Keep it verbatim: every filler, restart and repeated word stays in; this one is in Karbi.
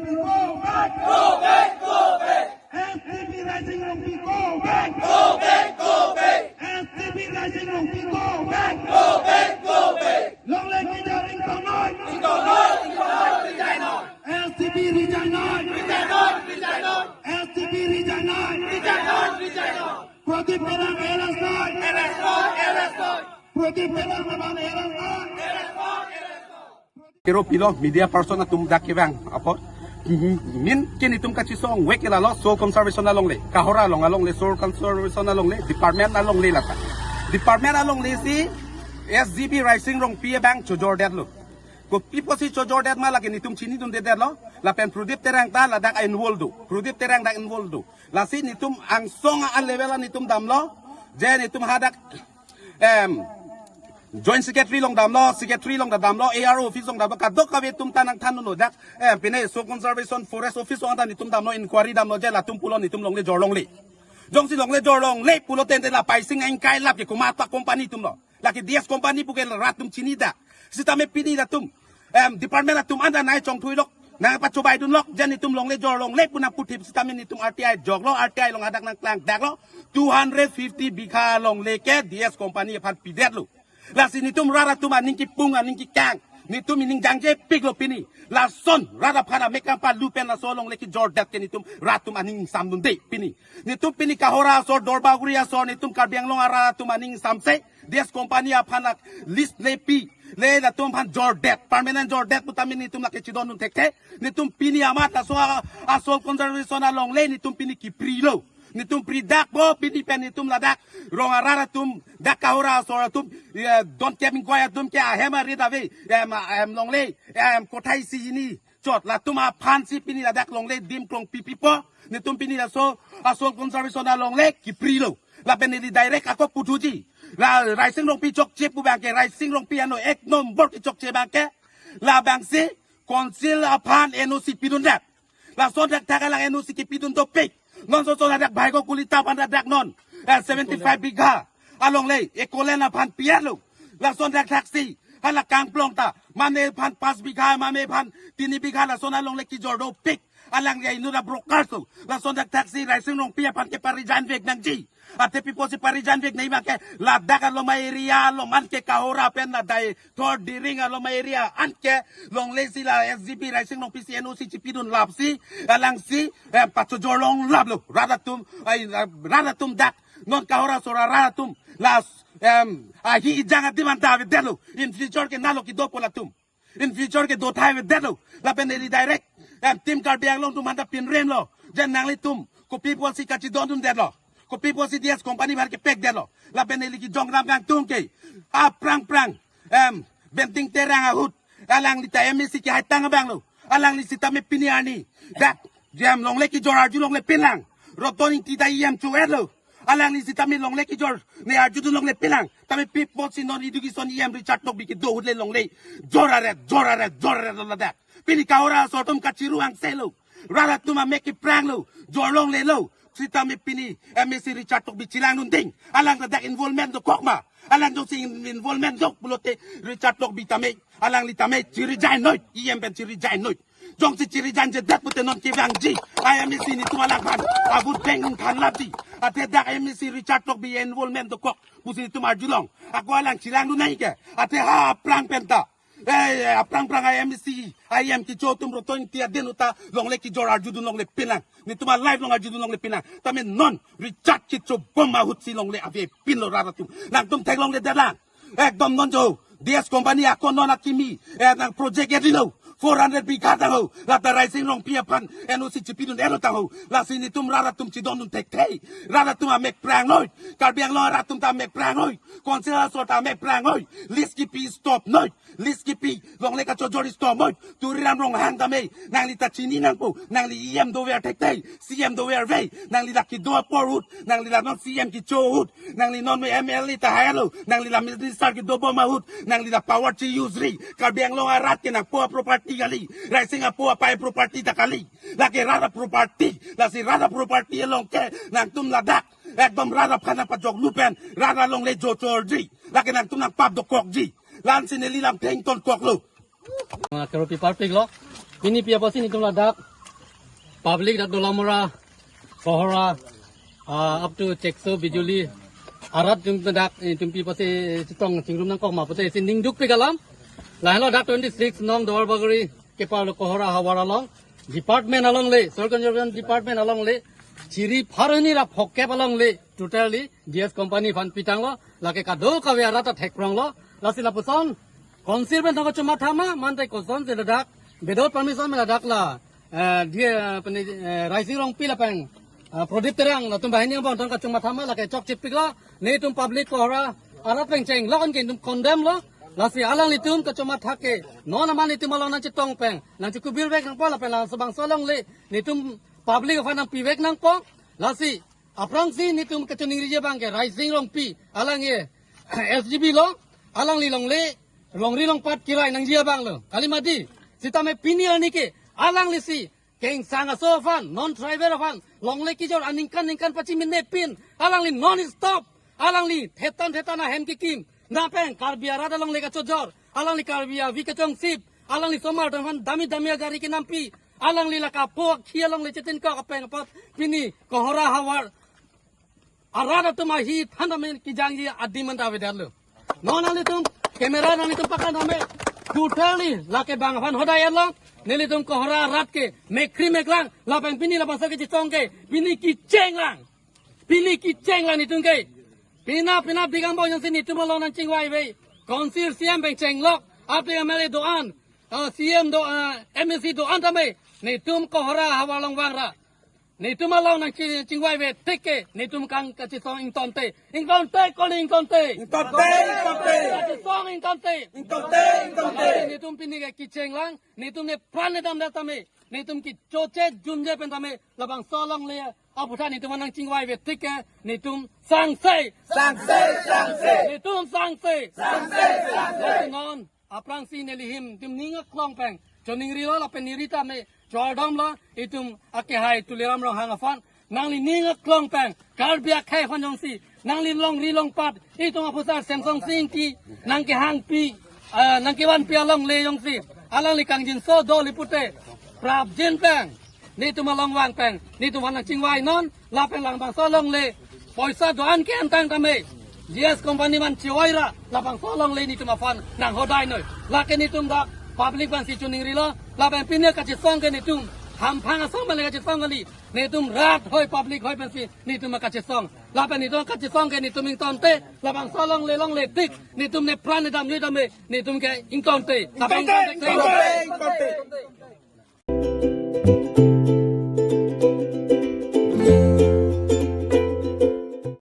Go back! Go back! Go back! S T P Raising Rongpi, go back! Go back! Go back! S T P Raising Rongpi, go back! Go back! Go back! Longle kijor ingtongnoi! Ingtongnoi! Ingtongnoi! Resign noi! S T P resign noi! Resign noi! Resign noi! S T P resign noi! Resign noi! Resign noi! Pradip Terang arrest noi! Arrest noi! Arrest noi! Pradip Terang abang arrest noi! Arrest noi! Arrest noi! Kero pilo media person atum dak kevang apot. Min ke netum kachisong vek ke lalo soil conservation alongle, Kohora along alongle, soil conservation alongle, department alongle lata. Department alongle si S G B Raising Rongpi abang chojordetlo. Kopi apotsi chojordet ma lake netum chinidundedetlo. Lapen Pradip Terang ta ladak involved do. Pradip Terang dak involved do. Lasi netum angsong a-level netum damlo. Je netum hadak em, Joint Secretary along damlo, Secretary along damlo, A R O office along damlo, kadokave atum ta nangthanlo dak. Em, pine soil conservation forest office along ta netum damlo, inquiry damlo, je latum pulo netum longle jorlongle. Jongsi longle jorlongle pulo tangte la Paising Engkai lap ke komat a-company atumlo. Lake D S company pu ke rat atum chini dak. Sitame pini latum em, department atum anta nangchongthuilok, nangpachobaidunlok, je netum longle jorlongle pu nangputhip sitame netum R T I joklo, R T I along hadak nangklangdaklo, two hundred fifty bigha longle ke D S company aphan pidetlo. Lasi netum rat atum aning kipung aning kekang, netum ining jangjepiklo pini. Lason rat aphan amek kangpalu pen laso longle kijordet ke netum rat atum aning ingsamdunde pini. Netum pini Kohora asor, Duarbagori asor, netum Karbi Anglong arat atum aning ingsamse, D S company aphan a-lease le pi, le latum aphan jordet, permanent jordet putame netum lake chidondun thekthe. Netum pini amat laso a, a-soil conservation alongle netum pini kiprilo. Netum pridakpo pini pen netum ladak rong arat atum, dak Kohora asor atum, eh, don kep ingkoi atum ke ahem arit ave, em, em longle, em kothai si hini chot, latum aphansi pini ladak longle dim krong pipipo. Netum pini laso a-soil conservation alongle kiprilo. Lapen neli direct ako puthuji. La Raising Rongpi chokche pu abangke, Raising Rongpi ano ek nombor kechokche abangke, labangsi council aphan N O C pidundet. Lason thakthak alang N O C kipidun dopik. Non soson hadak Bhaiko Kolita aphan hadak non, eh, seventy five bigha alongle Ecoland aphan piarlo. Lason thakthaksi hala kangplong ta mane aphan pas bigha, mane aphan tini bigha, lason alongle kijor dopik. Alangli inut a-broker so. Lason thakthaksi Raising Rongpi aphan ke pa-resign vek nangji. Ante pi apotsi pa-resign vek nangji abangke, ladak aloma area aloman ke Kohora pen adai thor Diring aloma area anke longle si la S G B Raising Rongpi si N O C chipidun lapsi, alangsi, eh, pachojorlong laplo. Rat atum, ai, rat atum dak non Kohora asor arat atum, la, em, ahi ejang adim anta avedetlo. In future ke nalo kidopo latum. In future ke dothai avedetlo. Lapen neli direct, em, Team Karbi Anglong atum aphanta pinremlo. Je nanglitum kopi apotsi kachidondundetlo? Kopi apotsi D S company aphan kepekdetlo? Lapen neli kijong ram kangtung ke, aphrang phrang, em, Benting Terang ahut, alangli ta M A C kehaitang abanglo. Alangli sitame pini arni dak, jam longle kijor arjulongle pinlang. Roton Ingti ta E M cho-etlo. Alangli sitame longle kijor ne arjudunlongle pinlang. Tame pi apotsi non education E M Richard Tokbi kedo ahut le longle jor aret, jor aret, jor aret lo ladak. Pini Kohora asor atum kachiru angselo. Rat atum amek kepranglo, jorlonglelo. Sitame pini M A C Richard Tokbi chilangdun ding. Alang ladak involvement dokok ma? Alang jongsi in-, involvement dok pulote Richard Tokbi tame, alangli tame chi-resign noi, E M pen chi-resign noi. Jongsi chi-resign jedet pute non kevangji, I M A C netum alangphan a-vote bank ingthan lapji. Ante dak M A C Richard Tokbi involvement dokok pusi netum arjulong. Ako alang chilangdun nangji ke. Ante ha aphrang penta, eh, eh, aphrang phrang I M A C, I M kecho atum Roton Ingti adin ahut ta longle kijor arjudunlongle pinlang. Netum a-life along arjudunlongle pinlang. Tame non Richard kechobom ahutsi longle avepinlo rat atum. Nangtum theklongledetlang. Ekdom non jo D S company ako non akimi, eh, nang project edilo. Four hundred bigha tangho. Lata Raising Rongpi aphan N O C chipidun-etlo tangho. Lasi netum rat atum chidondun thekthe. Rat atum amek prangnoi. Karbi Anglong rat atum ta amek prangnoi. Council asor ta amek prangnoi. Lease kipi stop noi. Lease kipi, longle kachojor stop noi. Tuliram Ronghang tame, nangli ta chini nangpo, nangli E M dover thekthe, C M dover ave, nangli la kedo apor ahut, nangli la non C M kecho ahut, nangli non M L A ta hailo, nangli la minister kedobom ahut, nangli la power chi-use ri, Karbi Anglong arat ke nangpo a-property kali, Raising apo apei property ta kali, lake rat a-property, lasi rat a-property along ke, nangtum ladak, ekdom rat aphan nangpajoklu pen, rat alongle jochorji, lake nangtum nangpap dokokji, la-ansi neli lam thengtonkoklo. Ah, kero pi parpiklo. Pini pi apotsi netum ladak public dak Dolamara, Kohora, ah, up to Chekso, Bijuli, arat atum dak, eh, atum pi pasi chetong chingrum nangkok ma pute si ning dukpik alam. Lahelo dak twenty-six nong Duarbagori kepar lo Kohora havar along, department along le, Soil Conservation Department along le, chiri pharo hini ra phokep along le, totally D S company aphan pitanglo, lake kadokave arat ta thekpronglo, lasi lapuson, council pen thang kachomatha ma, mante kosonsi ladak, without permission ma ladak la, eh, dia, eh, pini, eh, Raising Rongpi lapen, eh, Prodip Terang, latum banghini angbong thang kachomatha ma, lake chokchepiklo, netum public Kohora, arat pen chenglok an ke netum condemn lo, lasi alanglitum kachomatha ke, non amat netum along nangchetong pen, nangchekubir vek nangpo lapen labangso along le, netum public aphan nangpi vek nangpo, lasi, aphrangsi netum kachoningriji abang ke Raising Rongpi, alang ke S G B lo, alangli longle, longri longpat kirai nangji abang lo. Kali mati, sitame pini arni ke, alangli si, kengsang aso aphan, non tribal aphan, longle kejor aningkan ningkan pachiminepin, alangli non stop, alangli thetan thetan ahem kekim, lapen Karbi arat alongle kachojor, alangli Karbi avi kachongsip, alangli osomar atum aphan dami dami agari kenampi, alangli la kapo akhi alongle chetin kok apeng apot, pini Kohora havar, arat atum ahi than tame kejangji adim anta avedetlo. Non nanglitum camera nanglitum paklang tame, totally lake bang aphan hodai lo, nelitum Kohora arat ke mekkri meklang, lapen pini labangso kechesong ke, pini kecheng lang. Pini kecheng lang netum ke. Pina, pina bigang bo jongsi netum along nangchingvaive. Council C M pen chenglok, aphi M L A do-an, ah, C M do, ah, M A C do-an tame, netum Kohora havar along vangra. Netum along nangchi-, chingvaive tik ke, netum kang kachesong ingtonte. Ingtonte, kali ingtonte. Ingtonte, ingtonte. Kachesong ingtonte. Ingtonte, ingtonte. Netum pini ke kecheng lang, netum nepran nedam det tame, netum kechoche junje pen tame, labangso alongle, aphuthak netum nangchingvaive tik ke, netum sangse. Sangse, sangse. Netum sangse. Sangse, sangse. Lasi non, aphrangsi neli hem, netum ning aklong pen, choningrilo lapen neri tame, chordomlo, itum akehai Tuliram Ronghang aphan, nangli ning aklong pen, Karbi akhei aphan jongsi, nangli longri longpat, itum aphusar Semsonsing Ingti, nangkehangpi, ah, nangkevanpi alongle jongsi, alangli kangjinso do li pute, prapjin pen, netum along vang pen, netum aphan nangchingvai non, lapen labangso alongle, poisa do-an ke-en tang tame, G S company man chiwai ra, labangso alongle netum aphan nanghodai noi. Lake netum dak public aphansi choningrilo, lapen pini kachesong ke netum, hamphang aso male kachesong kali, netum rat hoi public hoi pensi, netum kachesong. Lapen netum kachesong ke netum ingtonte, labangso alongle longle tik, netum nepran nedam noi tame, netum ke ingtonte. Lapen ingtonte, ingtonte, ingtonte, ingtonte.